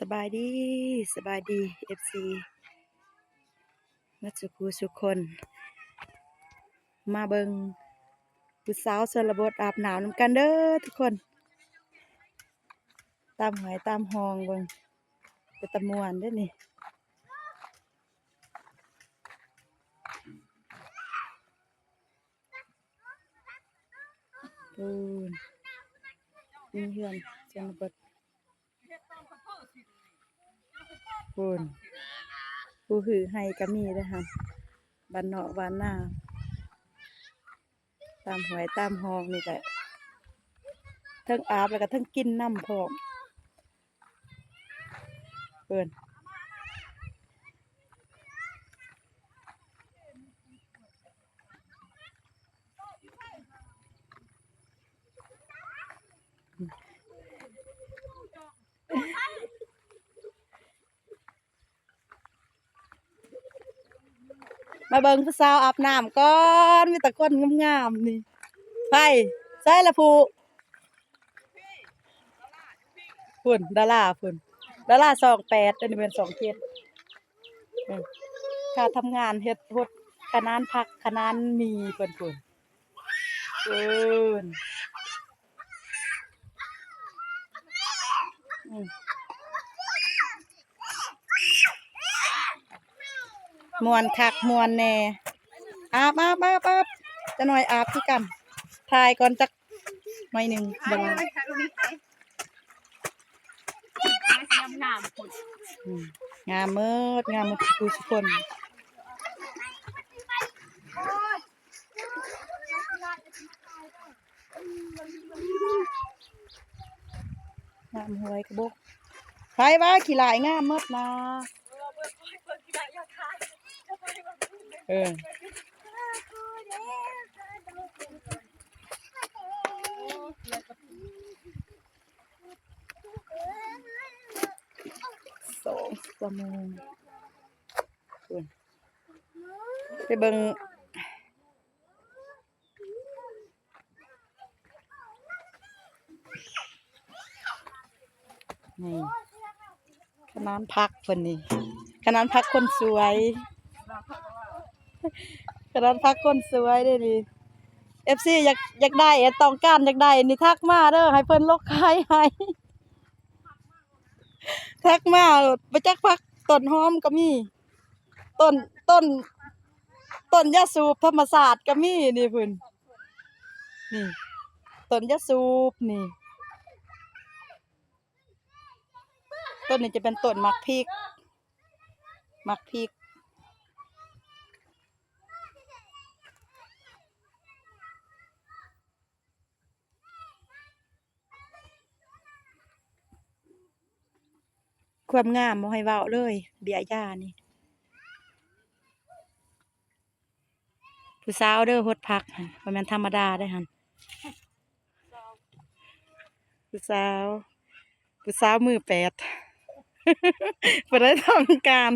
ສະບາຍດີ ສະບາຍດີ ເອັຟຊີ ໝົດສູ່ຜູ້ສູ່ຄົນ ມາເບິ່ງຜູ້ສາວຊົນນະບົດອາບນ້ຳນຳກັນເດີທຸກຄົນ ຕາມຫ້ວຍຕາມຮ່ອງເບິ່ງ ເປັນຕາມ່ວນເດ້ນີ້ ພຸ້ນ ມີເຮືອນຊົນນະບົດ ພຸ້ນ ຜູ້ຮື້ໄຮ່ກໍມີເດ້ຫັ້ນ ບ້ານນອກບ້ານນາ ຕາມຫ້ວຍຕາມຮ່ອງນີ້ແຫຼະ ເທິງອາບແລ້ວກໍເທິງກິນນຳພ້ອມ ເພິ່ນ ມາເບິ່ງຜູ້ສາວອາບນ້ຳກ່ອນ ມີແຕ່ຄົນງາມໆນີ້ ໃຜ ໃສລະຜູ້ ພຸ້ນ ດາລາພຸ້ນ ດາລາສອງແປດ ອັນນີ້ແມ່ນສອງເຈັດ ເອີ ຄ່າທຳງານເຮັດຫົດຂະໜານຜັກຂະໜານໝີ່ເພິ່ນພຸ້ນ ເອີ ອືມ ມ່ວນຄັກມ່ວນແນ່ ອາບ ອາບ ອາບ ອາບ ຈັກໜ່ອຍອາບຄືກັນ ຖ່າຍກ່ອນຈັກໜ້ອຍໜຶ່ງ ບໍ່ວ່າ ງາມໆ ພຸ້ນ ອືມ ງາມໝົດ ງາມໝົດທຸກຜູ້ທຸກຄົນ. ນ້ຳຫ້ວຍກະບົກ ໃຜວ່າຂີ້ຫຼ້າຍງາມໝົດນາ ເອີ ສອງຊົ່ວໂມງ ພຸ້ນ ໄປເບິ່ງ ນີ້ ຂະໜານຜັກເພິ່ນນີ້ ຂະໜານຜັກຄົນສວຍ ຂະໜານຜັກຄົນສວຍເດ້ນີ້ ເອັຟຊີ ຢາກ ຢາກໄດ້ ຕ້ອງການຢາກໄດ້ນີ້ ທັກມາເດີ ໃຫ້ເພິ່ນລົກຂາຍໃຫ້ ທັກມາໂລດ ບໍ່ຈັກຜັກ ຕົ້ນຫອມກໍມີ ຕົ້ນ ຕົ້ນ ຕົ້ນຢາສູບທຳມະຊາດກໍມີນີ້ພຸ້ນ ນີ້ ຕົ້ນຢາສູບນີ້ ຕົ້ນນີ້ຈະເປັນຕົ້ນໝາກພິກ ໝາກພິກ. ຄວາມງາມບໍ່ໃຫ້ເວົ້າເລີຍ ເບ້ຍຢານີ້ ຜູ້ສາວເດີຫົດຜັກຫັ້ນ ບໍ່ແມ່ນທຳມະດາເດ້ຫັ້ນ ຜູ້ສາວ ຜູ້ສາວມືແປດ ຜູ້ໃດຕ້ອງການ